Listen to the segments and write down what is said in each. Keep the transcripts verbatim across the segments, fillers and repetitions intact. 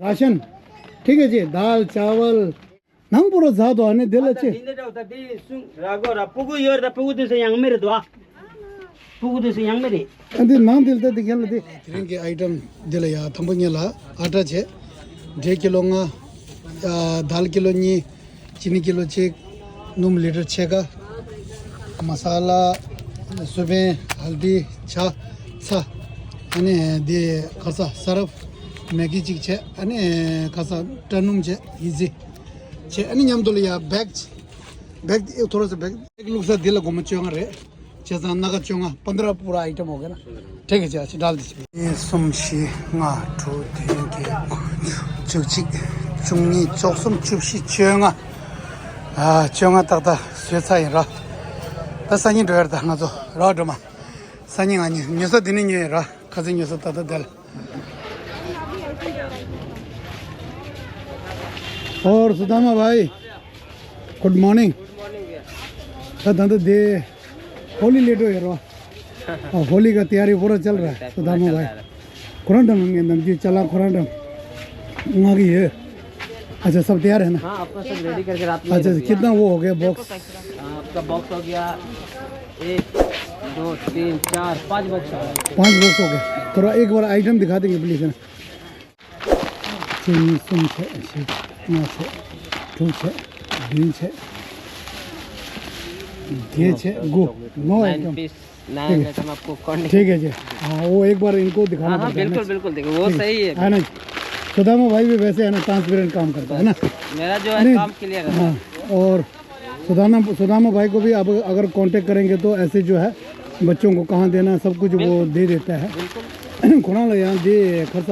राशन। ठीक है जी, दाल चावल। ནང་པུ་ར་ཛ་དོ་ཨ་ནི་དེ་ལ་ཅི། འདི་འདྲ་འདྲ་འོ་ད་དེ་སུ་ར་གོ་ར་སྤུ་གུ་ཡོད་ར་སྤུ་གུ་དུས་སུ་ཡང་མེད་རེད་དོ། སྤུ་གུ་དུས་སུ་ཡང་མེད་རེད། ཨ་འདི་ནང་དེ་ལ་ད་དེ་གན་ལ་དེ། དེ་རིང་གི་ཨའི་ཊམ་འདི་ལ་ཡ་དང་པོ་ཉིད་ལ་ཨ་ཊ་བྱས། འབྲས་ཀི་ལོ་ལྔ། ཡ་དལ་ཀི་ལོ་གཉིས། ཅི་ནི་ཀི་ལོ་གཅིག་སྣུམ་ལི་ཊར་ཕྱེད་ཀ་མ་ས་ལ། སོ་པན། ཧལ་དི། ཇ། ཚྭ། ཨ་ནི་འདི་ཁ་ས་ས་རབ། མེ་གི་གཅིག་བྱས། ཨ་ནི་ཁ་ས་སྐྲ་སྣུམ་བྱས། ཡི་ཙི་བྱས། ཨ་ནི་མཉམ་དུ་ལ་ཡ་བེག་བེག་ཐོ་ར་ས་བེག་བེག་བླུགས་ས་འདི་ལ་སྒོར་མོ་བཅོ་ལྔ་རེད། བྱས་ཙང་སྣ་ཁ་བཅོ་ལྔ། པནྡྲ་པུ་ར་ཨའི་ཊམ་ཨོ་ཁེ་ན། ཁྲིག་གེ་ཅི་ཨ་ཅི་འདྲ་ལ་དེ་ཅི། གཉིས་གསུམ་བཞི་ལྔ་དྲུག་བདུན་བརྒྱད་དགུ་བཅུ་གཅིག་བཅུ་གཉིས་བཅུ་གསུམ་བཅུ་བཞི་བཅོ་ལྔ། ཨ་བཅོ་ལྔ་ཏག་ཏག་བཟོས་ཚར་ཡིན་ར། ད་སང་ཉིན་འགྲོ་ཡ་རེད། ད་ང་ཚོ་ར་འགྲོ་མ། སང་ཉིན་ང་གཉིས་ཉོ་ས་འདི་ནས་ཉོས་ཡིན་ར། ཁ་སང་ཉོ་ས་ད་ལྟ་བསྡད་ལ། और सुदामा भाई, गुड मॉर्निंग। ད་ད་ད་དེ། होली लेट हो गया रो। हाँ, होली का तैयारी पूरा चल रहा है सुदामा भाई। खुरांडम में नमकीन चला खुरांडम। वहाँ की है। अच्छा, सब तैयार है ना? हाँ, आपका सब रेडी करके रात में ही अच्छा, रख दिया। कितना वो हो गया बॉक्स? हाँ, आपका बॉक्स हो गया एक, दो, तीन, चार, पाँच बॉक्स हो गया। पाँच बॉक्स हो गए। थोड़ा एक बार आइटम दिखा देंगे प्लीज, है ना? གཅིག་གཉིས་གསུམ་བྱས། བཞི་ལྔ་བྱས། དྲུག་བྱས། བདུན་བྱས། བརྒྱད་བྱས། དགུ། ནོ་ཨའི་ཊམ། नाइन पीस, नाइन आइटम आपको कौन ठीक है जी। हाँ, वो एक बार इनको दिखाना हाँ, हाँ, पड़ता है ना। बिल्कुल, बिल्कुल, देखो, वो ठीक है। सही है। है ना? सुदामा भाई भी वैसे है ना, ट्रांसपेरेंट काम करता है ना। मेरा जो है नहीं, काम क्लियर है। हाँ, और सुदामा, सुदामा भाई को भी आप अगर कांटेक्ट करेंगे तो ऐसे जो है बच्चों को कहाँ देना है, सब कुछ वो बिल्कुल। दे देता है। बिल्कुल। ཁོ་རང་ལ་ཡང་འདི་ཁ་ས་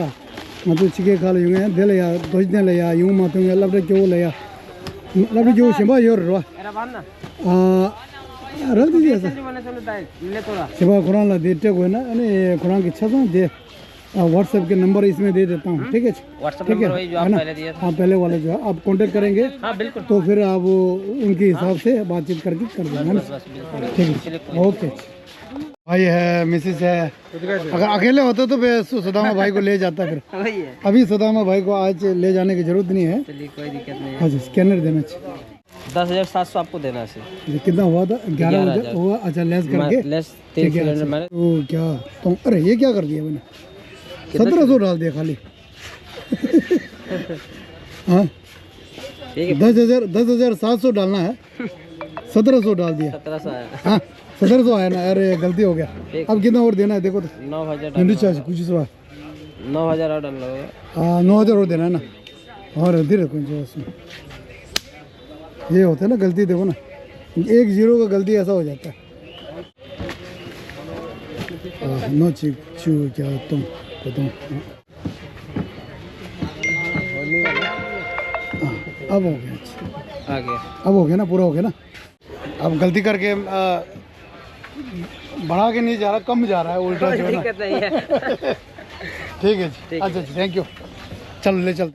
ང་ཚོ་ཕྱི་རྒྱལ་ཁག་ལ་ཡོང་ཡང་འདི་ལ་ཡང་རྡོ་རྗེ་གདན་ལ་ཡང་ཡོང་མ་ཐུབ་ཡང་སློབ་གྲྭ་སྐྱོ་བོ་ལ་ཡང་སློབ་གྲྭ་སྐྱོ་བོ་གཞན་པ་ཡོད་རེད་བ། ཨ་རང་འདི་ཡོད་ས། ཞེས་པ་ཁོ་རང་ལ་འདི་སྤྲད་དགོས་ན་ཨ་ནི་ཁོ་རང་གི་ཆ་ཚང་འདི། हाँ, WhatsApp के नंबर इसमें दे देता हूँ, ठीक है? WhatsApp ठीक है, नंबर वही जो है आप ना? पहले दिए थे। हाँ, पहले वाला जो है, आप कांटेक्ट करेंगे, हाँ, बिल्कुल। तो फिर आप वो उनके हिसाब से बातचीत करके कर देना, है ना? बस, बस, बिल्कुल। ठीक है, चलिए, कोई ओके। भाई है, मिसेस है। अगर अकेले होते तो फिर सु-, सुदामा भाई को ले जाता फिर। वही है। अभी सुदामा भाई को आज ले जाने की जरूरत नहीं है। चलिए, कोई दिक्कत नहीं है। अच्छा, स्कैनर देना चाहिए। दस हजार सात सौ आपको देना है सिर्फ। ये कितना हुआ था? ग्यारह हजार। ग्यारह हजार हुआ। अच्छा, लेस मैं करके। लेस तीन ठीक है, सिलेंडर अच्छा। मैंने तो क्या तुम, अरे, ये क्या कर दिया मैंने? कितना सत्रह सौ डाल दिया खाली। हाँ? ठीक है। दस हजार, दस हजार सात सौ डालना है। सत्रह सौ डाल दिया। सत्रह सौ आया। हाँ, सत्रह सौ आया ना। अरे, गलती हो गया। ठीक। अब कितना और देना है, देखो तो। नौ हजार डालना है। चार्ज कुछ इस बार। नौ हजार और डालना होगा। हाँ, नौ हजार और देना है ना। और धीरे कुछ उसमें। ये होता है ना गलती, देखो ना, एक जीरो का गलती ऐसा हो जाता है। हाँ, नौ छः छः क्या तुम को तुम। हाँ, अब हो गया। आ गया। अब हो गया ना, पूरा हो गया ना। अब गलती करके, अ, बढ़ा के नहीं जा रहा, कम जा रहा है, उल्टा जो है ना। दिक्कत नहीं है। ठीक है जी, ठीक है। अच्छा जी, थैंक यू। चलो, ले चल।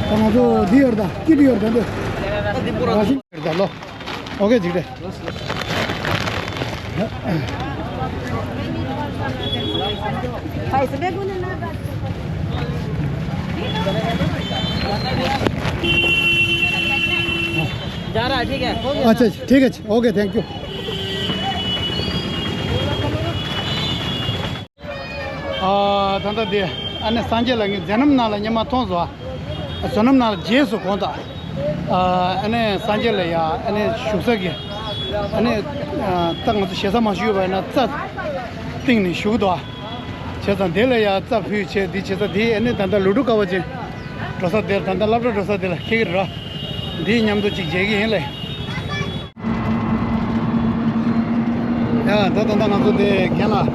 ང་ཚོ་འདི་ཡོད་ད། ཀི་འདི་ཡོད་ད་འདི། ཡོད་ད་ལོ། ཨོ་ཁེ་ཅིག་རེད། जा रहा है, ठीक है, हो गया। अच्छा, ठीक है, ओके, थैंक यू। ཨ་ད་ལྟ་དེ་ཨ་ནི་སངས་རྒྱས་ལ་ངས་མཛད་རྣམ་ནང་ལ་སྔོན་མ་མཐོང་སོང་ཨ། བསོད་ནམས་ནང་ལ་རྗེས་སུ་དགོངས་དག་ཨ་ནི་སངས་རྒྱས་ལ་ཡ་ཨ་ནི་བཞུགས་ས་གི་ཨ་ནི་ད་ང་ཚོ་ཞེ་ས་མ་བཞུགས་པ་ཡིན་ན་རྩྭ་གཏིང་ནས་བཞུགས་འདུག་ཨ། བྱས་ཙང་དེ་ལ་ཡ་རྩྭ་ཕུལ་བྱས་འདི་བྱས་ཙང་དེ་ཨ་ནི་ད་ལྟ་ལུ་ཀྲུ་ཀ་བ་ཅན་འགྲོ་ས་དེར་ད་ལྟ་སློབ་གྲྭ་འགྲོ་ས་དེ་ལ་ཁེལ་གི་རེད། འདི་མཉམ་དུ་ཅིག་མཇལ་གི་ཡིན་ལེ། ཡ་ད་ད་ད་ང་ཚོ་དེ་རྒན་ལགས་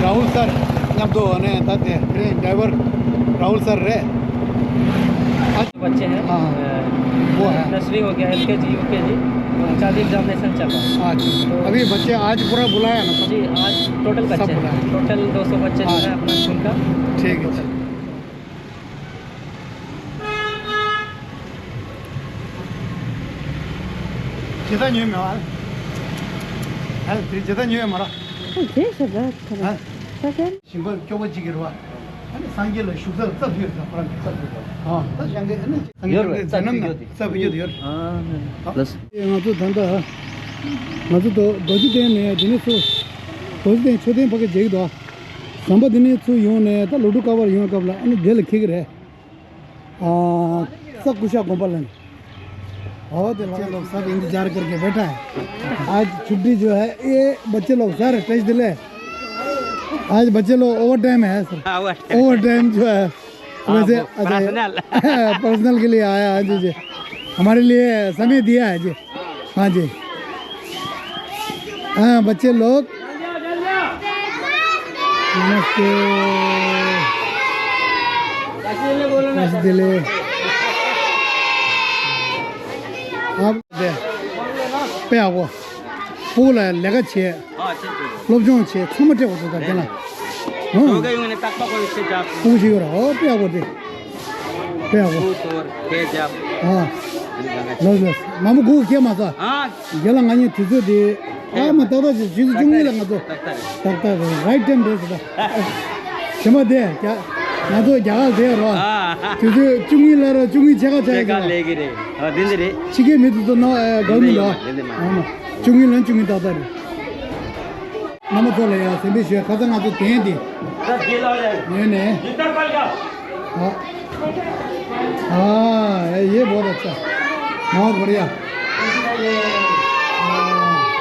རཱ་ཧུལ་སར་མཉམ་དུ་ནས་ད་དེ་དེ་རིང་ཌ་རའི་ཝར་རཱ་ཧུལ་སར་རེད། बच्चे हैं। हाँ। अ, वो है। नर्सरी हो गया, एलकेजी, यूकेजी, उनका भी एग्जामिनेशन चल रहा है। अच्छा। तो अभी बच्चे आज पूरा बुलाया ना सब? जी, आज टोटल सब बच्चे हैं। बुलाया। टोटल दो सौ बच्चे जो हाँ। हैं अपना स्कूल का। ठीक है। ཇི་ལྟར་ཉོས་མེད་པ། ཨ་དེ་ཇི་ལྟར་ཉོས་མ་ར། ཨ་དེ་ཞབས་ལ་ཁ་ཨ། ལ་ས་ཀན། ཞིང་པ་སྐྱོ་པོ་གཅིག་གི་རེད་པ། སངས་རྒྱས་ལ་བཞུགས་ས་ལ་རྩ་བ་ཡོད་ས་ཁོ་རང་གི་རྩ་བ་ཡོད་ས། ཨ། ད་སངས་རྒྱས་ཨ་ནི་སངས་རྒྱས་ཡོད་རེད། རྩ་བ་ཡོད་དེ། རྩ་བ་ཡོད་དེ་ཡོད་རེད། ཨ། ལགས། ང་ཚོ་ད་ལྟ་ང་ཚོ་རྡོ་རྡོ་རྗེ་གདན་ནས་དེ་ནས་ཚུར་རྡོ་རྗེ་གདན་མཆོད་རྟེན་ཕ་གི་མཇལ་གྱི་འདུག་ཟམ་པ་དེ་ནས་ཚུར་ཡོང་ནས་ད་ལོ་དྲུག་ཀ་བར་ཡོང་སྐབས་ལ་ཨ་ནི་དེ་ལ་འཁེལ་གྱི་རེད། ཨ། ས་ཀུ་ཤ་དགོན་པ་ལ། और बच्चे लोग सब इंतजार करके बैठा है। आज छुट्टी जो है, ये बच्चे लोग सर, टेस्ट दिले। आज बच्चे लोग ओवर टाइम है सर। ओवर टाइम जो है, वैसे पर्सनल। पर्सनल के लिए आया है जी, जी। हमारे लिए समय दिया है जी। हाँ जी। हाँ, बच्चे लोग। नमस्ते। नमस्ते ले। आप दे। पे आओ। पूरा लगा छे। ཨ་ཆེ་ཆེ། སློབ་སྦྱོང་བྱས་ཚང་མ་སྤྲད་པ་ཚོ་དང་དེ་ལ། ཨོ། ཡོ་ག་ཡོང་ནས་རྟག་པར་ཁོ་ཡོད་ཆེ་རྒྱབ། ཕྲུ་གུ་ཞིག་ཡོད་ར། ཨོ་དཔེ་ཡག་པོ་རེད། དཔེ་ཡག་པོ། ཕྲུ་གུ་ཚོར་ཁེ་རྒྱབ། ཨ། ལགས་ལགས། མ་མོ་སྒུག་ཁྱེད་མ་ས། ཨ། རྒན་ལགས་ང་གཉིས་དུས་ཚོད་དེ། ཨ་མ་ཏག་ཏག་ཅིག་ཆུ་ཚོད་བཅུ་གཉིས་ལ་ང་ཚོ། ཏག་ཏག་རེད། ཏག་ཏག་རེད། རའིཊ་ཊེམ་རེད་ཟེར་ད། ཞེ་མ་དེ་རྒྱ། ང་ཚོ་རྒྱ་གར་དེ་རོ། ཨ། དུས་ཚོད་བཅུ་གཉིས་ལ་རོ་བཅུ་གཉིས་ཕྱེད་ཀ་ཕྱེད་ཕྱེད་ཀ་ཀ་ལས་ཀྱི་རེད། ཨ་འདི་འདི་རེད། ཕྱི་རྒྱལ་མི་དེ་ཚོ་ནང་ཨེ་དགའ་མི་འདུག་འདི་འདི་མ། ཨ་མ། བཅུ་གཉིས་ལོན་བཅུ་གཉིས་ཏག་ཏག་རེད། རྣམ་པ་ཚོ་ལ་ཡང་གསན་པའི་ཞུ་ཡ། ཁ་སང་ང་ཚོ་དེན་དེ། ད་དེ་ལ་ཡ། ཡོད་ནས། ཡིན་ད་པར་ཡ། ཨ། ཨ་ཡེ་བོ་ད་ཆ། མ་བོར་ཡ།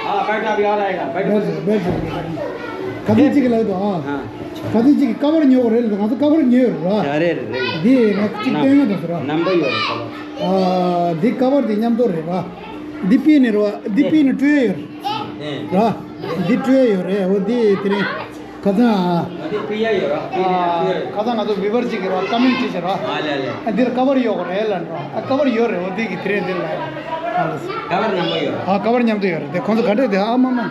ཨ་པར་ད་བི་ཨ་ལ་ཡ། པར་ད། བེར་ཟེར་བེར་ཟེར། ཁ་སང་གཅིག་གི་ལག་ཏུ་ཨ། ཨ། ཁ་སང་གཅིག་གི་ཀ་བར་ཉོ་གི་རེད་ལ། ང་ཚོ་ཀ་བར་ཉོས་ཡོད་ར། ཡ་རེད་རེད། འདི་ང་གཅིག་སྟོན་གི་འདུག་ཟེར་ར། རྣམ་པ་ཡོད་རེད་ཀ་བར། ཨ་འདི་ཀ་བར་འདི་མཉམ་དུ་རེད་པ། འདི་པི་ནི་རེད་པ། འདི་པི་ནི་སྤྲོད་ཡོད་རེད། ར། འདི་སྤྲོད་ཡོད་རེད། འོ་འདི་དེ་རིང་ཁ་སང་ཨ། འདི་པི་ཡ་ཡོད་ར། པི་ནི་སྤྲོད་ཡོད་རེད། ཁ་སང་ང་ཚོ་བི་བར་གཅིག་གི་ར་ཀ་མེན་ཊི་བྲིས་བྱས་ར། ཨ་ལེ་ཨ་ལེ། ཨ་འདིར་ཀ་བར་ཡོད་རེད་ལ་ར། ཨ་ཀ་བར་ཡོད་རེད། འོ་འདི་གི་དེ་རིང་འདིར་ལ་ཡ། ཨ་ལེ། ཀ་བར་མཉམ་དུ་ཡོད་རེད། ཨ་ཀ་བར་མཉམ་དུ་ཡོད་རེད། དེ་ཁོང་ཚོ་ག་འདྲས་དེ་ཨ་མ་མ།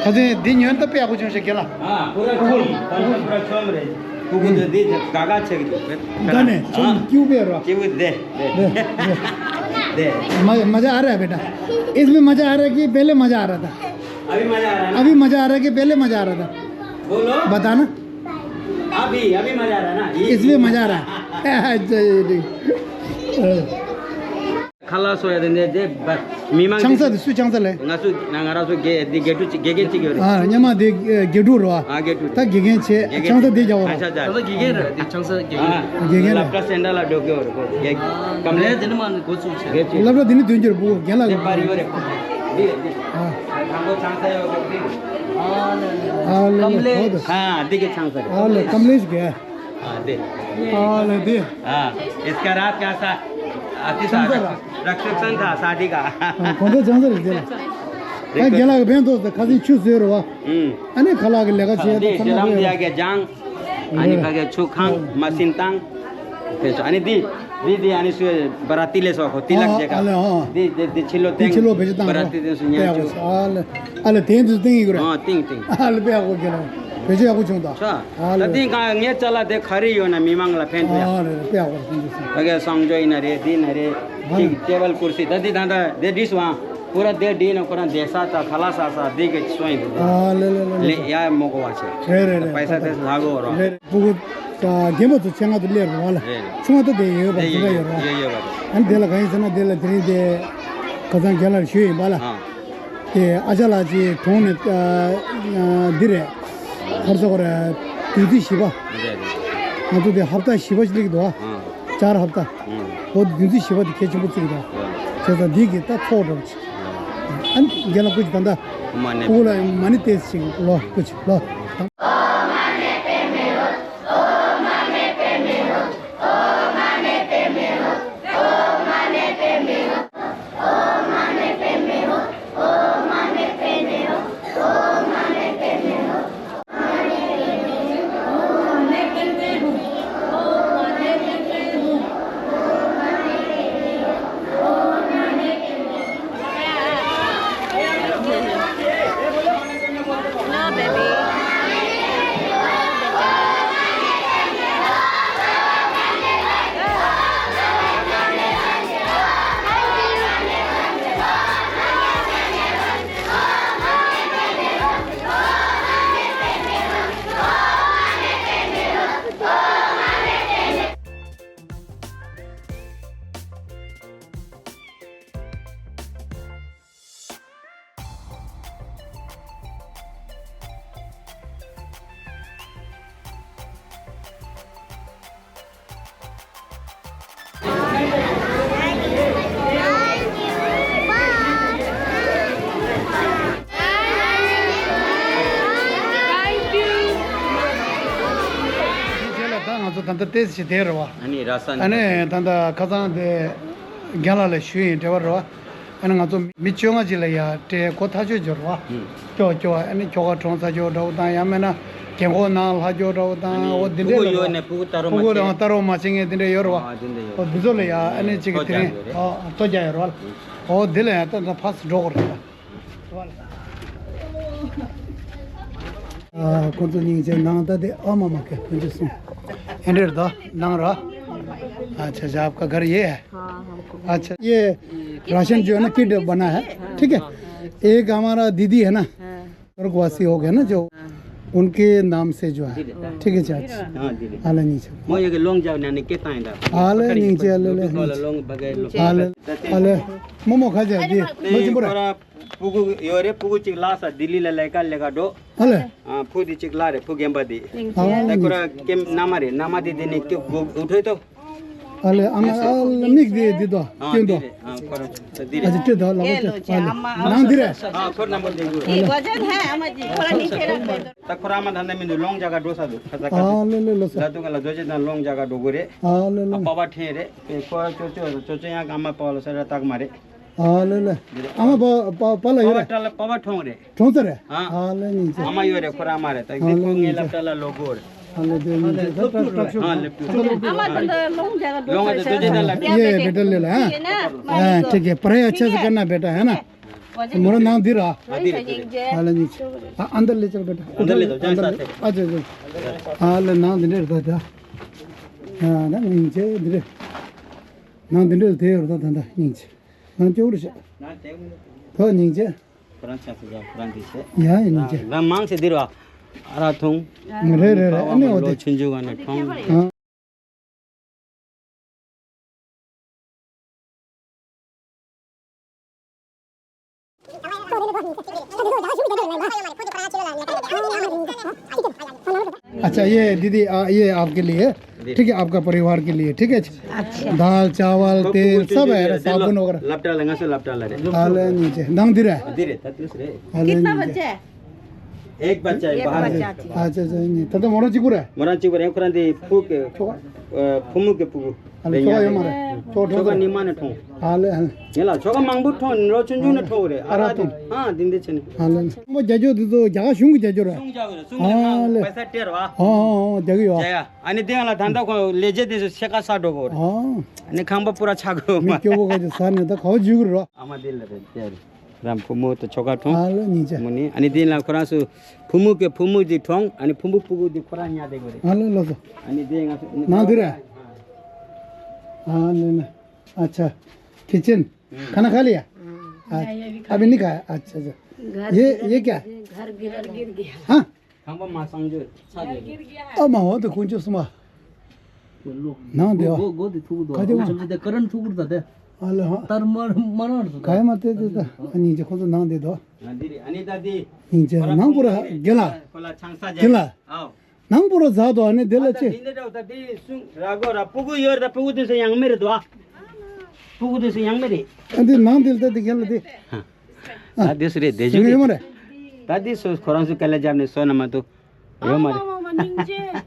ཁ་སང་འདི་ཉོན་ད་དཔེ་ཡག་པོ་བྱུང་ཤག་རྒན་ལགས། ཨ་ཁོ་ར་ཁོ་ར་ཁོ་ར་ཆོམ་རེད། ཁོ་ཁོ་ཚོ་འདི་ག་ག་ཆེ་གི་འདུག་ག་ནས་ཆོམ་ཀྱུ་པེ་ར། ཀྱུ་པེ་དེ་དེ་དེ་དེ། मजा मजा आ रहा है बेटा। इसमें मजा आ रहा है कि पहले मजा आ रहा था। अभी मजा आ रहा है ना? अभी मजा आ रहा है कि पहले मजा आ रहा था? बोलो। बताना। अभी अभी मजा आ रहा है ना? ये इसमें मजा आ रहा है। अच्छा, ये ठीक। ཁ་ལག་བཟོ་ཡ་དེ་འདྲ་དེ་བ། མི་མང་ཆང་ས་དེ་སུས་ཆང་ས་ལས། ང་ཚོ་ང་ང་རང་ཚོ་དགེ་འདི་དགེ་ཕྲུག་ཅིག་དགེ་རྒན་ཅིག་ཡོད་རེད། ཨ་ཉི་མ་དེ་དགེ་ཕྲུག་རེད་བ། ཨ་དགེ་ཕྲུག་ད་དགེ་རྒན་བྱས་དགེ་རྒན་ཆང་ས་དེ་རྒྱག་བ་རེད། ད་དགེ་རྒན་རེད། དེ་ཆང་ས་དགེ་རྒན། དགེ་རྒན་རེད། ལབ་ཀ་སེན་ཊར་ལ་འགྲོ་གི་ཡོད་རེད་ཁོ། དགེ་ཀམ་ལས་ལས་དེ་ནི་མ་ནི་འགོ་ཚུགས་བྱས། དགེ་ཕྲུག་ལབ་ར་དེ་ནི་དོན་གྱུར་བུ་རྒན་ལགས་དེ་ཡོད་པར་ཡོད་རེད་ཁོ། འདི་རེད་འདི། ཨ་དང་པོ་ཆང་ས་ཡོད་རེད་འདི། ཨ་ལ་ལ་ལ་ལ། ཨ་འདི་གི་ཆང་ས་རེད། ཨ་ལ་ཀམ་ལས་ཀྱི། हाँ, दे। हाँ, ले दे। हाँ, इसका रात का सा-, अति सा-, चमचा का। रक्षक संघ था, शादी का। हाँ, कौन सा चमचा रख दिया? देखो। हाँ, गेला के बेन दोस्त, खासी छू से रवा। हम्म। अने खला के लेगा हाँ, छे, दे, तो जलम दिया गया, जांग। हाँ। अनि पगे छू खांग, हाँ। मसिन तांग। फिर सो, अनि दी, दी, दी, अनि सु बराती ले सो, होती लग हाँ, जाएगा। अले, हाँ। दी, दी, दी, छिलो दी, तेंग, छिलो भेज तांग, बराती हाँ। दे सु न्या दे छू। हाँ, ले। अले, तेंग तो तेंग ही करे। हाँ, तेंग, तेंग। अले, पे आपको गेला। भेजे आपको चुंदा। हाँ। ད་དེ་ག་ངའི་ཅ་ལག་དེ་ག་རེ་ཡོད་ན་མི་མང་ལ་ཕན་ཐོགས་ཡ། ཨ་རེ་རེ་དཔེ་ཡག་པོ་རེད་ཕན་ཐོགས་སོང་། ད་ག་གསང་སྤྱོད་ཡིན་ན་རེད་འདི་ཡིན་ན་རེད། ཨ་ཅིག་ཊེ་བལ་ཀུར་སི་ད་འདི་ད་ད་དེ་འདྲིས་སོང་ཨ། ཁོ་ར་དེ་འདྲིས་ན་ཁོ་ར་བསྡད་ས་ད་ཁ་ལག་ཟ་ས་འདི་གི་སོང་ཡིན་འདུག་ཨ་ལེ་ལེ་ལེ་ལེ། ལེ་ཡ་མོ་གོ་བ་ཆེ། རེད་རེད་རེད། པའི་ས་དེ་ལྷ་གོ་རོ། རེད་རེད། ཕྲུ་གུ་ད་རྒན་པ་ཚོ་ཆེད་མངགས་དུ་སླེབས་རོགས་ལ། རེད་རེད། ཆུང་བ་ད་དེ་ཡོད་པ་དེ་ཚོ་ད་ཡོད་ཡོད་རོགས། ཡོད་ཡོད་པ་རེད། ཨ་ནི་དེ་ལ་ག་ཡིན་ཟེར་ན་དེ་ལ་དེ་རིང་དེ་ཁ་སང་རྒན་ལགས་ཞུས་ཡིན་པ་ལ། ཨ། དེ་ཨ་ཅག་ལགས་ཀྱི་གྲོངས་ནས་ཨ་ཨ་འདི་རེད། ཧར་ཚོ་ར་དུས་ཚོད་བཞི་པ། རེད་རེད། ང་ཚོ་དེ་ཧབ་ཏ་བཞི་པ་ཞིག་སླེབས་འདུག་ཨ། ཨ། ཅར་ཧབ་ཏ། ཨ། འོ་དུས་ཚོད་བཞི་པ་དེ་གལ་ཆེན་པོ་བརྩི་གི་འདུག་ཨ། བྱས་ཙང་འདི་གི་ད་ཚོགས་འདྲ་པོ་ཅིག་ཨ། ཨ་ནི་རྒན་ལགས་སྐུ་ཅིག་ད་ལྟ་མ་ནེ་སྐུ་ལ་མ་ནི་ཏེས་ཅིག་ལོ་སྐུ་ཅིག་ལོ། ང་ཚོ་ད་ལྟ་ཏོག་ཙམ་བསྡད་རེད་བ། ཨ་ནི་ར་ས་ཨ་ནི་ནས་ད་ལྟ་ཁ་སང་དེ་རྒན་ལགས་ལ་ཞུས་ཡིན་འབྲེལ་བ་རེད་བ། ཨ་ནི་ང་ཚོ་མི་བཅོ་ལྔ་ཅིག་ལ་ཡ་སྤྲད་གོ་ཐག་ཆོད་འབྱོར་བ། ཨུ། སྐྱོ་སྐྱོ་ཨ་ནི་ཁྱོ་ག་གྲོངས་ཚར་ཁྱོ་འདྲ་བོ་དང་ཡང་མིན་ན་རྒན་གོག་ནང་ལྷག་ཁྱོ་འདྲ་བོ་དང་ཨ་ནི་འོ་འདི་ཕྲུ་གུ་འདྲ་ལ་ཡོད་རེད་བ། ནས་ཕྲུ་གུ་ལྟ་རོགས་མ་ཕྲུ་གུ་བྱེད་དང་ལྟ་རོགས་མ་བྱེད་མཁན་དེ་འདྲ་ཡོད་རེད་བ། ཨ་དེ་འདྲ་ཡོད། འོ་འདི་ཚོ་ལ་ཡ་ཨ་ནི་གཅིག་གི་ཐོ་དེ་རིང་རྒྱག་དགོས་རེད། ཨ་ཐོ་རྒྱག་ཡོད་རེད་བ། འོ་འདི་ལ་ཡ་ད་ད་ཕར་འགྲོ་དགོས་རེད་བ། ཁོང་ཚོ་སྙིང་རྗེ་ནང་ད་དེ་ཨ་མ་མ་ཁེ་ཁོང་ཚོ་སོང་། ཨེ་འདྲ་རེད་ད་ནང་ར། अच्छा, अच्छा, आपका घर ये है। हाँ, हमको। अच्छा, ये राशन जो है ना, किट बना है, ठीक है। एक हमारा दीदी है ना, हाँ। स्वर्गवासी हो गया ना जो, हाँ। उनके नाम से जो है, ठीक है चाचा। हाँ, दीदी। आला नीचे। मोये के लोंग जाओ ना, ने के तांडा। आला नीचे, आला नीचे। लोंग बगे लोंग। आला, आला। मोमो खा जाए, दी। मोजी बुरा। ཕྲུ་གུ་ཡོད་རེད། ཕྲུ་གུ་གཅིག་བརླགས་སོང་། ལྡི་ལི་ལ་ལས་ཀ་ལས་ཀ་འགྲོ། ཨ་ལས། ཨ། ཕྲུ་གུ་དེ་གཅིག་བརླགས་རེད། ཕྲུ་གུ་རྒན་པ་དེ། ཨ་ད་ཁོ་རང་ཀེམ་མནའ་མ་རེད། མནའ་མ་དེ་དེ་ནས་ཀེ་གོ་འུ་ཐོས་ཏོ། ཨ་ལས། ཨ་མ་ཨ་ལས་མིག་དེ་དེ་དོ། ཨ་སྐྱོན་དོ། དེ་རེད། ཨ་ཁོ་རང་དེ་ཨ་རེད། ཅི་སྤྲད་དོ་ལ་ཁོ་ཚོ། ཨ་ལས། ནང་དེ་རེད། ཨ་ཁོ་རང་མོ་དེ་གུ་རེད། ད་ཁོ་རང་མ་ད་ནས་མི་འདུག་ལོང་རྒྱག་ག་འགྲོ་ས་འདུག་ཁ་ཚ་ཁ་ཚ། ཨ་ལས་ལས་ལོ་ས། ལ་དུ་ག་ལ་རྡོ་རྗེ་དང་ལོང་རྒྱག་ག་འགྲོ་དགོས་རེད། ཨ་ལས་ལས། ཨ་པ་པ་ཕྲན་རེད། ཁོ་ཅོ་ཅོ་ཅོ་ཅོ་ཡང་ཨ་མ་པ་པ་ལ་ས་ར་སྟག་མ་རེད། ཨ་ལེ་ལེ། ཨ་མ་པ་པ་པ་ལ་ཡོད་རེད། པ་པ་ཁྲོང་རེད། ཁྲོང་ཚ་རེད། ཨ། ཨ་ལེ་སྙིང་རྗེ། ཨ་མ་ཡོད་རེད། ཁོ་རང་མ་རེད། ད་འདི་ཁོ་ངའི་སློབ་གྲྭ་ལ་ལོག་གོ་རེད། ཨ་ལེ་དེ་སྙིང་རྗེ། ད་ད་ད་ཤོག་ཨ་ལེ་པུ། ཨ་མ་ད་ད་ལོང་རྒྱག་ག་འགྲོ་ཡེ་བེ་ཊ་ལེ་ལ། ཨ། ཨ་ཐིག་གེ་པ་ར་ཡ་ཆ་ས་ཀ་ན་བེ་ཊ་ཧེ་ན། མོ་ར་ནང་འདི་ར། ཨ་འདི་རེད། འདི་རེད། ཨ་ལེ་སྙིང་རྗེ། ཨ་ཨན་ད་ལེ་ཅལ་བེ་ཊ། ཨན་ད་ལེ་ད་ཅང་ས་ཐེ། ཨ་ཅེ་ཅེ། ཨ་ལེ་ནང་འདི་འདྲ་རེད་ད་ད། ཨ་ད་སྙིང་རྗེ་འདི་རེད། ནང་འདི་འདྲ་དེ་ཡོད་རེད་ད་ད་ད་སྙིང་རྗེ། ནང་སྐྱོ་བོར་བྱས། ད་སྙིང་རྗེ། ཁོ་རང་ཆགས་སུ་ཡ་ཁོ་རང་གིས་བྱས། ཡ་ཡ་སྙིང་རྗེ། རང་མང་ཆེ་འདིར་བ། ཨ་ར་ཐུང་། རེད་རེད་རེད། ཨ་ནི་འོ་དེ། ཆུང་ཆུང་ག་ནས་ཐོང་། ཨ། अच्छा, ये दीदी, आ, ये आपके लिए, ठीक है, आपका परिवार के लिए, ठीक है। अच्छा। दाल, चावल, तेल, सब है, साबुन वगैरह। लपटा लगा से लपटा लगा। हाल है नीचे, दाम दे रहा है। दे रहे, तत्व से। हाल है कितना नीचे। बच्चा है? एक बच्चा है, एक बाहर बच्चा है। अच्छा, अच्छा, नहीं, तो, तो मोरो चिकुरा है। मोरो चिकुरा है, खुरान दे फूक, अ, फुमु के फुमु। ཨ་ལེ་ཆོ་ག་ཡོད་མ་རེད། ཆོ་ག་ཆོ་ག་ནི་མ་ནས་ཐོང་། ཨ་ལེ་ཨ་ལེ། ཡིན་ལ་ཆོ་ག་མང་པོ་ཐོང་རོ་ཆུང་ཆུང་ནས་ཐོང་རེད། ཨ་ར་ཐོང་། ཨ་འདི་འདི་ཆེ་ནས། ཨ་ལེ་ཨ་ལེ། ཁང་པ་རྒྱ་ཇོ་འདི་ཚོ་རྒྱ་གར་གཞུང་གི་རྒྱ་ཇོ་རེད། གཞུང་རྒྱ་གི་རེད། གཞུང་ཨ་ལེ། པེ་ས་སྟེར་བ། ཨ་ཨ་ཨ་རྒྱ་གི་ཡོད། རྒྱ་ཡ། ཨ་ནི་དེ་ཡང་ལ་ད་ལྟ་ཁོ་ལས་བྱེད་དེ་ཚོ་ཕྱེད་ཀ་ས་འགྲོ་གོ་རེད། ཨ་ནི་ཁང་པ་པུ་ར་ཆག་གི་མ། མི་སྐྱོ་བོ་ག་ཅིག་ས་ནས་ད་ག་བ་འཇུག་གི་རེད། ཨ་མ་དེ་ལ་རེད་དེ་རེད། རང་བུ་མོ་དང་ཆོ་ག་ཐོང་། ཨ་ལེ་སྙིང་རྗེ། མོ་ནི་ཨ་ནི་དེ་ལ་ཁོ་རང་ཚོ་བུ་མོ་གི་བུ་མོ་དེ་ཐོང་། ཨ་ནི་བུ་མོ་སྤུ་གུ་དེ་ཁོ་རང་ཉལ་བསྡད་གོ་རེད། ཨ་ལེ་ལོ་ཚོ། ཨ་ནི་དེ་ང་ཚོ་ནང་དེ་རེད། ཨ་ལེ་ལེ། अच्छा। किचन। हम्म। खाना खा लिया? हम्म। अच्छा। अभी नहीं खाया? अच्छा, अच्छा। घर ये, ये क्या? घर गिर, गिर गया। हाँ? ཁང་པ་མ་སངས་རྒྱས་ཚ་རྒྱས། ཨ་མ་འོ་དེ་ཁོང་ཚོ་སུ་མ། ནང་དེ་བ། སྒོ་སྒོ་དེ་ཐུག་དོ། ཁ་ཅིག་མ། ཁོང་ཚོ་དེ་ཀ་རན་ཐུག་གུར་ད་དེ། ཨ་ལེ་ཧ། ཏར་མ་མ་རང་རེད། ག་ཡ་མ་དེ་དེ་ད་ཨ་ནི་ཅི་ཁོང་ཚོ་ནང་དེ་དོ། ཨ་འདི་རེད། ཨ་ནི་ད་དེ། ཨིན་ཅི་ནང་པོ་ར་དགེ་ལ། ཁོ་ལ་ཆང་ས་དགེ་ལ། རྒྱག་ཨའོ། ནང་པོ་ར་ཛ་དོ་ཨ་ནི་དེ་ལ་ཨ་ད་ཅི། དེ་འདྲ་འདྲ་ད་དེ་སུང་ར་གོ་ར་སྤུ་གུ་ཡོད་ར་ད་སྤུ་གུ་དེ་སུ་ཡང་མེད་རེད་དོ། སྤུ་གུ་དེ་སུ་ཡང་མེད་རེད། ཨ་འདི་ནང་དེ་ལ་ད་དེ་གེ་ལ་དེ། ད་དེ་སུ་རེད་དེ་ཞུ་གི་ཡོད་མ་རེད། ད་དེ་སུ་ཁོ་རང་ཚོ་སྐལ་ལ་སྦྱར་ནས་སོ་ན་མ་ཐུབ། ཡོད་མ་རེད། ཨ་མ་མ་མ་སྙིང་རྗེ།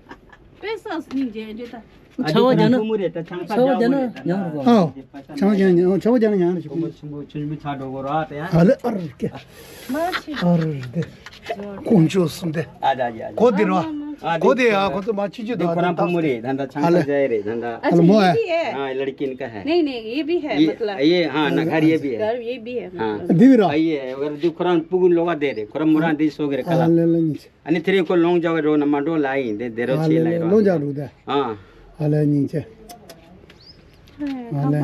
དཔེ་ས་སྙིང་རྗེ་འདི་ད། ཨ་ཆ་བ་རྒྱ་ན། ཕུ་མུ་རེད་ད་ཆང་ས་ཆ་བ་རྒྱ་ན་རྒྱ་ན་རྒྱ་ན་རེད་ད། ཨོ། ཆང་རྒྱ་ན་ཆ་བ་རྒྱ་ན་རྒྱ་ན་རེད། ཕུ་མུ་ཆུང་མོ་ཆུང་མོ་ཆ་འགྲོ་གོ་ར་དེ་ཡ། ཨ་ལེ་ཨ་རེ་ཀེ། མ་ཆི། ཨ་རེ་དེ། ཀོང་ཆོ་སུམ་དེ། ཨ་ད་ཡ་ཡ། གོ་དེ་ར། ཨ་གོ་དེ་ཡ་ཁོ་ཚོ་མ་ཆི་ཆི་དེ་དོ་ཁོ་རང་ཕུ་མུ་རེད་ད་ད་ཆང་ས་རྒྱ་ཡ་རེད་ད་ད། ཨ་ལེ་མོ་ཨ། हाँ, ये लड़की इनका है। नहीं, नहीं, ये भी है, ये, मतलब। ये, हाँ, ना, घर ये भी है। घर ये भी है, हाँ। मतलब। दीदी रहा। ये, अगर जो खुरान पुगुन लोगा दे रहे, खुरान मुरान दे सो गरे आ, कला। ले, ले, नीचे। अनि तेरे को लोंग जावे रो ना माडो लाई, दे, दे रो आ, छे ले, लाई ले, रो। लोंग जा रू दे। हाँ। आ, ले, नीचे। आ, ले।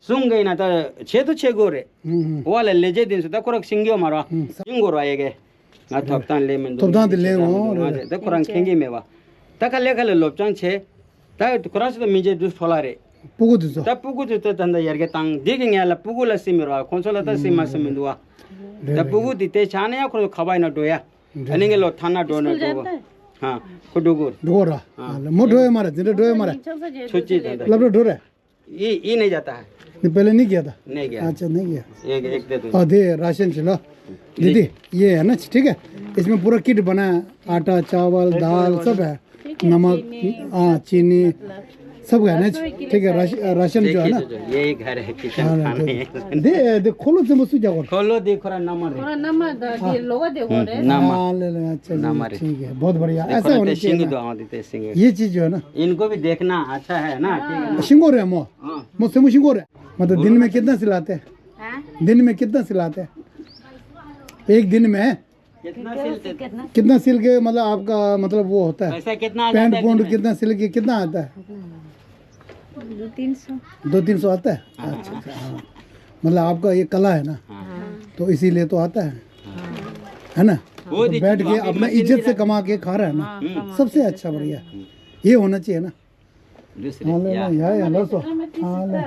सुन गई ना, तो छे तो छे गोरे। हम्म, हम्म। वो वाले ले जे दिन से, तो खुराक सिंगियो मारा। हम्म, स- सिंगो रो आएगे। ང་ཐོབ་ཐང་ལེན་མི་འདུག་ཐོབ་ཐང་དེ་ལེན་འོང་རེད། ད་ཁོ་རང་མཁྱེན་གྱི་མེད་པ། ད་ཁ་ལས་ཁ་ལས་སློབ་སྦྱོང་བྱས། ད་ཁོ་རང་ཚོ་ད་མི་འཇལ་དུས་ཐོ་ལ་རེད། སྤུ་གུ་དེ་ཚོ། ད་སྤུ་གུ་དེ་ཚོ་ད་ད་ཡར་རྒྱས་བཏང་འདི་གི་ངས་ལ་སྤུ་གུ་ལ་སེམས་མི་རོགས་ཁོང་ཚོ་ལ་ད་སེམས་མ་སེམས་མི་འདུག་བ། རེད་ད་རེད། སྤུ་གུ་དེ་དེ་ཆགས་ན་ཡང་ཁོ་ཚོ་ཁ་པ་ཡིན་ན་འགྲོ་ཡ། རེད། ད་ནི་ངས་ལོ་ཐ་ན་འགྲོ་ན་འགྲོ་གོ། ཧ། ཁོ་འགྲོ་གོ། འགྲོ་གོ་ར། ཨ། མོ་འགྲོ་ཡ་མ་རེད་འཛིན་གྲྭ་འགྲོ་ཡ་མ་རེད། ཆོས་ཅི་ད་ད། སློབ་གྲྭ་འགྲོ་རེད། ये, ये नहीं जाता है। नहीं, पहले नहीं किया था? नहीं गया। अच्छा, नहीं गया। एक, एक दे दो। हाँ, दे, राशन चला। दीदी, ये है ना, ठीक है? इसमें पूरा किट बना है, आटा, चावल, दाल, सब है। नमक, हाँ, चीनी, सब है ना? ठीक है, राश-, राशन जो है ना? ये घर है, किचन खाना है। दे, दे, खोलो, तुम उसको क्या करो? खोलो, देखो ना, नमक है। थोड़ा नमक डाल दिए, लोग देखो रे। नमक। हाँ, ले, ले, अच्छा जी, नमक है। ठीक है, बहुत बढ़िया। देखो ऐसा ना, होना चाहिए ना। ये चीज जो है ना, इनको भी देखना अच्छा है ना, ठीक है ना? हाँ। सिंगो रे मो। हाँ। मो सेमो सिंगो रे। मतलब, दिन में कितना सिलाते हैं? हाँ? दिन में कितना सिलाते हैं? एक दिन में कितना सिल के, कितना सिल के, मतलब, आपका, मतलब, वो होता है? पैसा कितना आ जाता है दिन में? पैंट पूंट कितना सिल के, कितना आता है? दो तीन सौ। दो तीन सौ आता है? हाँ। अच्छा, अच्छा, हाँ। मतलब, आपका ये कला है ना, हाँ। तो इसीलिए तो आता है। हाँ। है ना? वो तो बैठ के अपना इज्जत से कमा के खा रहा है ना, हाँ, सबसे अच्छा, बढ़िया। ये होना चाहिए ना। दूसरे, हाँ, ले, या। ले, या, या, लो सो। हाँ, ले।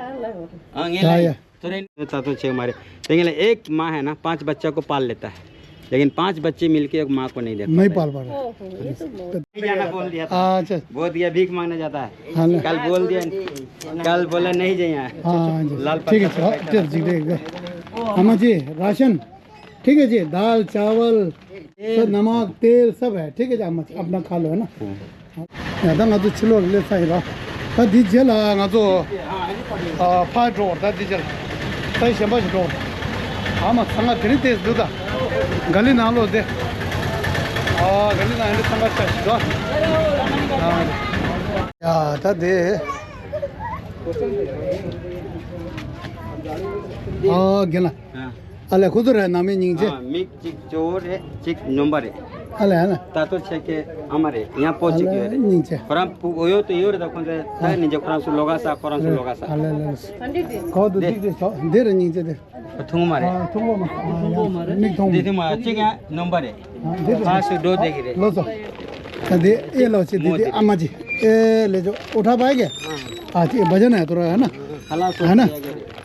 हाँ, ये या, ले। या। थोड़े तो, तो छह मारे। लेकिन एक माँ है ना, पांच बच्चा को पाल लेता है, लेकिन पांच बच्चे मिलके एक माँ को नहीं देता। नहीं पाल पा रहा। ओहो, ये तो बहुत नहीं जाना बोल दिया था। अच्छा। बोल दिया, भीख मांगने जाता है। हाँ, ले। कल बोल दिया, कल बोला नहीं जाइए। हाँ, हाँ जी। लाल ठीक है, पत्थर पे चलो, बैठा। ठीक है, ठीक है। अम्मा जी, राशन। ठीक है जी, दाल, चावल, सब, नमक, तेल सब है। ठीक है जी, आप अपना खा लो, है ना? ཡ་ད་ང་ཚོ་ཕྱི་ལོགས་ལ་སླེབས་ཚར་ཡིན་ར། ད་འདི་རྗེས་ལ་ང་ཚོ་ཨ་ཕར་འགྲོ་བར། ད་འདི་རྗེས་ལ་ད་གཞན་པ་ཞིག་འགྲོ་བར། ཨ་མ་ཚང་མ་དེ་རིང་ཏོག་ཙམ་འདུག་ད་ག་ལི་ནང་ལོགས་དེ། ཨ་ག་ལི་ནང་ཡིན་ད་ཚང་མ་ཆ་ཞིག་འགྲོ། ཨ་ཡ་ད་དེ། ཨ་རྒན་ལགས། ཨ་ཨ་ལས་ཁོ་ཚོ་རེད། ནང་མི་སྙིང་རྗེ། ཨ་མིག་གཅིག་གཙོ་བོ་རེད། གཅིག་སྨྱོན་པ་རེད། ཨ་ལས་ཨ་ལས། ད་ལྟོ་ཆེ་གེ་ཨ་མ་རེད། ཡང་པོ་གཅིག་ཡོད་རེད། སྙིང་རྗེ། ཁོ་རང་བུ་འོ་ཡོད་དུ་ཡོད་རེད། ད་ཁོང་ཚོ་ད་ཨ་སྙིང་རྗེ། ཁོ་རང་ཚོ་ལོག་ག་ས། ཁོ་རང་ཚོ་ལོག་ག་ས། ཨ་ལས་ལས། གོ་དུ་ཏིག་ཏིག་ཆོག་འདི་རེད་སྙིང་རྗེ་དེ། ཐུང་མ་རེད། ཨ་ཐུང་མ་མ། ཨ་ཡ་མིག་ཐུང་མ། འདི་ཐུང་མ་གཅིག་ཡང་སྨྱོན་པ་རེད། ཨ་འདི་རེད། ཕར་ཚུར་འགྲོ་བསྡད་ཀྱི་རེད། ལོ་སོ། ད་འདི་ཨེ་ལོ་ཆེ། འདི་འདི་ཨ་མ་ཅི་ཨེ་ལེ་ཅོ་འོ་ཁྲ་པ་གེ། ཨ་ཅི་བ་ཇ་ན་ཡ་ཏོ་ར་ཡ་ན། ཁ་ལག་སོགས་है ना?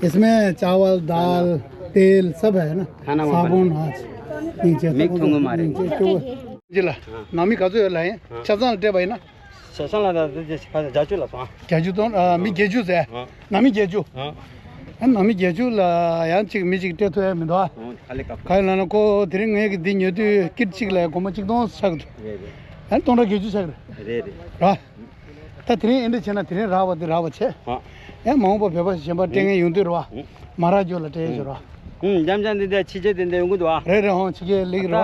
इसमें चावल, दाल, तेल सब है ना? खाना वहाँ पर साबुन, हाँ। ཉིན་བྱེད། མིག་ཐུང་གི་མ་རེད། ཉིན་བྱེད་སྐྱོ་བོ། ཅི་ལ། ནང་མི་ག་ཚོད་ཡོད་ལ་ཡིན། ཆ་ཚང་ལ་སྤྲད་པ་ཡིན་ན། ཆ་ཚང་ལ་ད་ད་ད་བརྒྱད་ཅུ་ལ་སོང་། བརྒྱད་ཅུ་དང་ཨ་མི་བརྒྱད་ཅུ་ཟེར། ནང་མི་བརྒྱད་ཅུ། ཨ་ནང་མི་བརྒྱད་ཅུ་ལ་ཡང་གཅིག་མི་གཅིག་སྤྲད་ཐུབ་ཡ་མི་འདུག་ཨ། ག་ལ་ན་ཁོ་དེ་རིང་ངས་ཀྱི་འདི་ཉོ་དུས་ཀིཊ་གཅིག་ལ་སྒོར་མོ་གཅིག་སྟོང་ཆག་འདུག་རེད་རེད། ཨ་སྟོང་ཕྲག་བརྒྱད་ཅུ་ཆག་རེད། རེད་རེད། ར། ད་དེ་རིང་ཨེ་འདྲ་བྱས་ན་དེ་རིང་རག་པ་འདི་རག་པ་བྱས། ཨ། ཡང་མ་འོངས་པ་བོད་པ་ཞིག་གཞན་པ་སྤྲད་མཁན་ཡོང་དུས་རེད་བ། མ་རག་རྒྱུ་ལ་སྤྲད་ཡོད་ཟེར་བ། ཨུམ། འཇམ་འཇམ་འདི་འདྲ་ཕྱི་རྒྱལ་དེ་འདྲ་ཡོང་གི་འདུག་ཨ། རེད་རེད། ཧོང་ཕྱི་རྒྱལ་ལེགས་རེད་བ།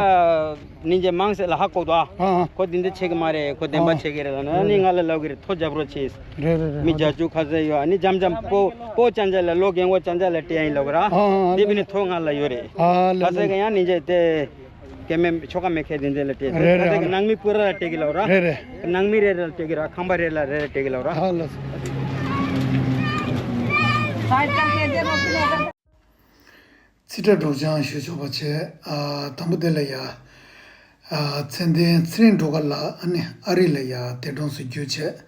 ད་ནིན་ཅེ་མང་སེ་ལ་ཧ་གོ་འདུག་ཨ། ཨ་ཨ། ཁོ་འདི་འདྲ་བྱེད་ཀྱི་མ་རེད། ཁོ་བདེན་པ་ཨ་བྱེད་ཀྱི་རེད་ལ་ན་ནི་ང་ལ་ལབ་ཀྱི་རེད། ཐོ་རྒྱབ་རོགས་བྱེད། རེད་རེད་རེད། མི་རྒྱ་ཆུ་ཁ་ཟས་ཡོད་ཨ་ནི་འཇམ་འཇམ་པོ་པོ་ཅན་ཅ་ལ་ལོ་རྒན་གོག་ཅན་ཅ་ལ་སྤྲད་ཡ་ཡིན་ལབ་ཀྱི་ར། ཨ་ཨ། འདི་བི་ནི་ཐོ་ང་ལ་ཡོད་རེད། ཨ་ལ་ཁ་ཟས་ལ་ཀྱི་ཡང་ནིན་ཅེ་དེ། སྐྱེ་དམན་ཆོ་ག་མེད་མཁན་དེ་འདྲ་ལ་སྤྲད། རེད་རེད། ཁ་ཟས་ཀྱི་ནང་མི་སྤུ་ར་ལ་སྤྲད་ཀྱི་ལབ་ར། རེད་རེད། ནང་མི་རེ་རེ་ལ་སྤྲད་ཀྱི་ར། ཁང་པ་རེ་ལ་རེ་རེ་སྤྲད་ཀྱི་ལབ་ར། ཨ་ལ། རྩིས་ཁྲ་སྒྲོག་སྦྱང་ཞུ་ཆོག་པ་བྱས། ཨ་དང་པོ་དེ་ལ་ཡ། ཨ་མཚན་ལྡན་ཚེ་རིང་སྒྲོལ་དཀར་ལགས་ཨ་ནི་ཨ་རི་ལ་ཡ་འདས་གྲོངས་སུ་གྱུར་བྱས།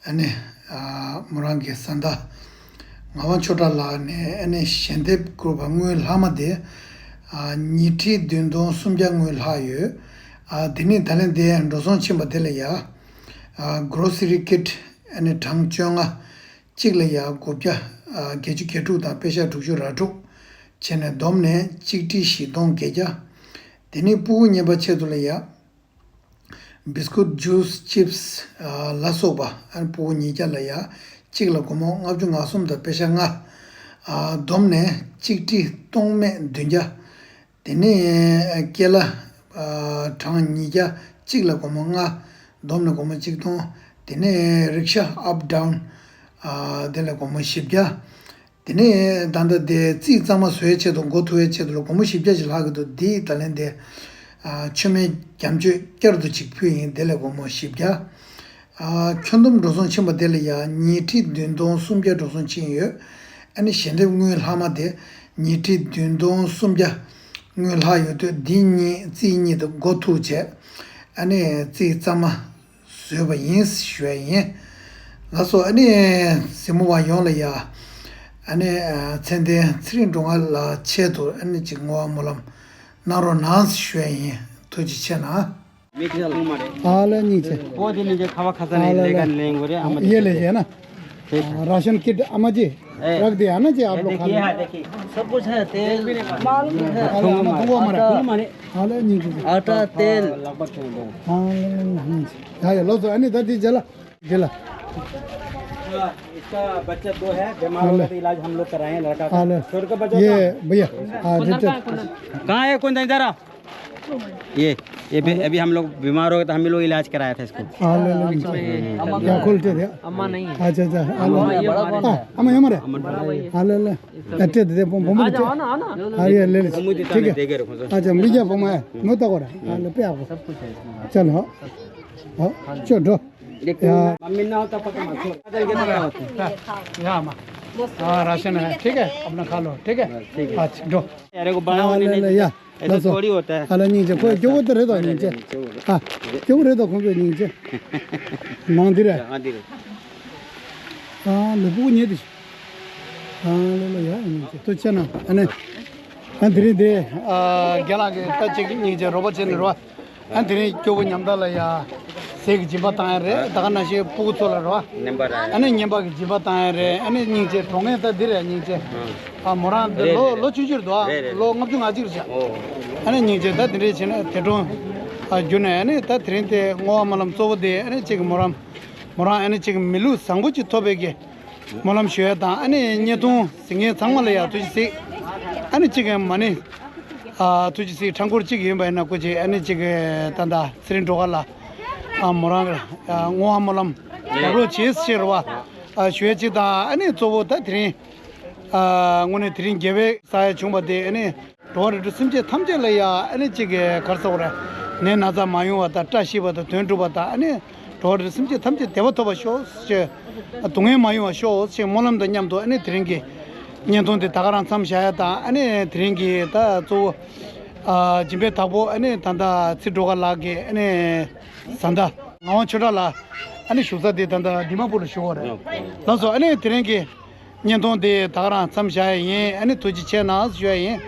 ཨ་ནི་ཨ་མོ་རང་གི་བཟའ་ཟླ་ངག་དབང་ཆོས་གྲགས་ལགས་ནས་ཨ་ནི་ཞལ་འདེབས་བསྐུར་བ་དངུལ་ལྷག་མ་དེ་ཨ་ཉིས་ཁྲི་བདུན་སྟོང་སུམ་བརྒྱ་དངུལ་ལྷག་ཡོད། ཨ་དེ་ནས་ད་ལན་དེ་འགྲོ་སོང་ཕྱིན་པ་དེ་ལ་ཡ་ཨ་grocery kit ཨ་ནི་གྲངས་བཅོ་ལྔ། གཅིག་ལ་ཡ་སྒོར་བརྒྱ་ཨ་བརྒྱད་ཅུ་གྱ་དྲུག་དང་པེ་ཤ་དྲུག་ཅུ་ར་དྲུག་བྱས་ནས་བསྡོམས་ནས་གཅིག་ཁྲི་བཞི་སྟོང་བརྒྱད་བརྒྱ། དེ་ནས་སྤུ་གུ་གཉིས་པ་ཆེད་དུ་ལ་ཡ། བིས་ཀུད་ཇུས་ཅིབས་ཨ་ལ་སོགས་པ་ཨ་ནི་སྤུ་གུ་ཉིས་བརྒྱ་ལ་ཡ་གཅིག་ལ་སྒོར་མོ་ལྔ་བཅུ་ང་གསུམ་དང་པེ་ཤ་ལྔ། ཨ་བསྡོམས་ནས་གཅིག་ཁྲི་སྟོང་མེད་བདུན་བརྒྱ། དེ་ནས་ཨ་ཀེ་ལ་ཨ་གྲངས་ཉིས་བརྒྱ་གཅིག་ལ་སྒོར་མོ་ལྔ། བསྡོམས་ནས་སྒོར་མོ་གཅིག་སྟོང་། དེ་ནས་རིག་ཤ་ཨབ་ཌའུན་ཨ་དེ་ལ་སྒོར་མོ་བཞི་བརྒྱ། དེ་ནས་ད་ལྟ་དེ་རྩིས་གཙང་མ་བཟོ་ཡའི་ཆེད་དུ་འགོ་ཐུག་ཡའི་ཆེད་དུ་ལ་སྒོར་མོ་བཞི་བརྒྱ་ཞིག་ལྷག་གི་འདུག་འདི་ད་ལན་དེ་ཨ་མཆོད་མེ་རྒྱ་མཆོད་བསྐྱར་དུ་ཅིག་ཕུལ་ཡིན། དེ་ལ་སྒོར་མོ་བཞི་བརྒྱ། ཨ་ཁྱོན་བསྡོམས་འགྲོ་སོང་ཕྱིན་པ་དེ་ལ་ཡ་ཉིས་ཁྲི་བདུན་སྟོང་སུམ་བརྒྱ་འགྲོ་སོང་ཕྱིན་ཡོད། ཨ་ནི་ཞལ་འདེབས་དངུལ་ལྷག་མ་དེ་ཉིས་ཁྲི་བདུན་སྟོང་སུམ་བརྒྱ་དངུལ་ལྷག་ཡོད་དུས་འདི་གཉིས་རྩིས་གཉིས་དེ་འགོ་ཐུག་བྱས། ཨ་ནི་རྩིས་གཙང་མ་བཟོས་པ་ཡིན་ཞུ་ཡ་ཡིན། ལགས་སོ། ཨ་ནི་གཟིགས་མོ་བ་ཡོངས་ལ་ཡ། ཨ་ནི་ཨ་མཚན་ལྡན་ཚེ་རིང་སྒྲོལ་དཀར་ལགས་ཆེད་དུ་ཨ་ནི་ཅིག་བསྔོ་བ་སྨོན་ལམ་གནང་རོགས་གནང་ཞུ་ཡ་ཡིན། ཐུགས་རྗེ་ཆེ་གནང་། མིག་ཆེ་ལྷུང་མ་རེད། ཨ་ལ་གཉིས་ཆེ། པོ་དེ་ནི་ཁ་བ་ཁ་ས་ནས་ལས་ཀ་ལེན་དགོས་རེད། ཨ་མ་དེ་ཡེ་ལས་བྱས་ན། ཨ་ར་ཤན་ཀིཊ་ཨ་མ་ཅི། रख दिया है ना जी आप लोग खाने? देखिए, सब कुछ है, तेल, मालूम है। हाँ, हाँ, हाँ, हाँ, हाँ। हाँ, ले, नीचे से। आटा, तेल। लगभग हाँ, ले, ले, नीचे। हाँ, ये लो तो, अने दादी जला, जला। इसका बच्चा दो है, बीमार हो गया तो इलाज हम लोग कराए हैं लड़का का। हाँ, ले। छोटे का बच्चा ये भैया, हाँ, कहाँ है? कौन इधर आ? ये, ये भी, अभी हम लोग बीमार हो गए तो हम ही लोग इलाज कराया था इसको। हाँ, ले, ले, नीचे। क्या खोलते थे? अम्मा नहीं है। अच्छा, अच्छा, हाँ, ले। हाँ, अम्मा, ये हमारे। हाँ, ले, ले। अच्छे थे, पम-, पम-, अच्छे। हाँ, ये ले, ले। ठीक है। अच्छा, मिल गया, पम है। नो तो करा। हाँ, ले, पे आपको। चल, हाँ। हाँ, चल, दो। या। मम्मी ना होता पता मत। बदल के पता होता। या, माँ। हाँ, राशन है, ठीक है? अपना खा लो, ठीक है? अच्छा, दो। अरे को बड़ा हाँ, होने ले, नहीं ले, देता। या। ऐसा थोड़ी होता है। हाँ, ले, नीचे, कोई, क्यों बोलते रहे तो नीचे? हाँ, क्यों रहे तो खूब नीचे? मांग दे रहे। हाँ, दे रहे। ཨ་ལུས་པོ་ཉལ་ཏེ། ཨ་ལ་ལ་ཡ་ཡིན་ཅེ་ཏོ་ཆེ་ན་ཨ་ནི། ཨ་དེ་རིང་དེ་ཨ་རྒན་ལགས་ཀྱིས་ད་ཅིག་སྙིང་རྗེ་རོགས་པ་བྱས་ནས་རོ། ཨ་དེ་རིང་སྐྱོ་པོ་ཉམ་ཐག་ལ་ཡ། ཟས་ཀྱི་སྦྱིན་པ་བཏང་ཡ་རེད། ད་ག་ནང་བཞིན་སྤུ་གུ་ཚོ་ལ་རོ། ཨ་ནི་བསྙེན་པ་གི་སྦྱིན་པ་བཏང་ཡ་རེད། ཨ་ནི་སྙིང་རྗེ་གྲོངས་མཁན་ད་འདི་རེད་སྙིང་རྗེ། ཨ་མོ་རང་འདི་ལོ་ལོ་ཆུང་ཆུང་རེད་དོ། ལོ་ལྔ་བཅུ་ང་གཅིག་རེད། ཨ་ནི་སྙིང་རྗེ་ད་དེ་འདྲས་བྱས་ན་དེ་གྲོངས་ཨ་གྱུར་ནས་ཨ་ནི་ད་དེ་རིང་དེ་བསྔོ་བ་སྨོན་ལམ་གཙོ་བོ་དེ་ཨ་ནི་གཅིག་གི་མོ་རང་། མོ་རང་ཨ་ནི་གཅིག་མི་ལུས་བཟང་པོ་གཅིག་ཐོབ་པའི་གི་སྨོན་ལམ་ཞུ་ཡ་དང་ཨ་ནི་བརྙན་ཐུང་གཟིགས་མཁན་ཚང་མ་ལ་ཡ་ཐུགས་རྗེ་གཟིགས། ཨ་ནི་གཅིག་མ་ནི་ཨ་ཐུགས་རྗེ་གཟིགས་ཁྲང་ཁོར་གཅིག་ཡིན་པ་ཡིན་ན་སྐུ་མཁྱེན་ཨ་ནི་གཅིག་ད་ལྟ་ཚེ་རིང་སྒྲོལ་དཀར་ལགས་ཨ་མོ་རང་ཨ་བསྔོ་བ་སྨོན་ལམ་རྒྱག་རོགས་བྱེད་ཟེར་བ་ཨ་ཞུ་ཡ་གཅིག་དང་ཨ་ནི་གཙོ་བོ་ད་དེ་རིང་ཨ་དངོས་གནས་དེ་རིང་དགེ་བའི་ས་ཡ་བྱུང་བ་དེ་ཨ་ནི། འགྲོ་བ་རིགས་དྲུག་སེམས་ཅན་ཐམས་ཅད་ལ་ཡ་ཨ་ནི་གཅིག་གི་ག་རེ་ཟེར་དགོས་རེད། ནད་ན་ཚ་མ་ཡོང་བ་དང་བཀྲ་ཤིས་པ་དང་དོན་འགྲུབ་པ་དང་ཨ་ནི་འགྲོ་བ་རིགས་དྲུག་སེམས་ཅན་ཐམས་ཅད་བདེ་བ་ཐོབ་པ་ཤོག་ཅེས། སྡུག་བསྔལ་མ་ཡོང་བ་ཤོག་ཅེས་སྨོན་ལམ་དང་མཉམ་དུ་ཨ་ནི་དེ་རིང་གི་བརྙན་ཐུང་དེ་ད་ག་རང་མཚམས་བཞག་ཡ་དང་ཨ་ནི་དེ་རིང་གི་ད་གཙོ་བོ་ཨ་སྦྱིན་པའི་བདག་པོ་ཨ་ནི་ད་ལྟ་ཚེ་སྒྲོལ་དཀར་ལགས་ཀྱི་ཨ་ནི་བཟའ་ཟླ་ངག་དབང་ཆོས་གྲགས་ལགས་ཨ་ནི་བཞུགས་ས་དེ་ད་ལྟ་དི་མ་པུར་ལ་བཞུགས་པ་རེད། ལགས་སོ་ཨ་ནི་དེ་རིང་གི་བརྙན་ཐུང་དེ་ད་ག་རང་མཚམས་བཞག་ཡ་ཡིན། ཨ་ནི་ཐུགས་རྗེ་ཆེ་གནང་ཞུ་ཡ་ཡིན།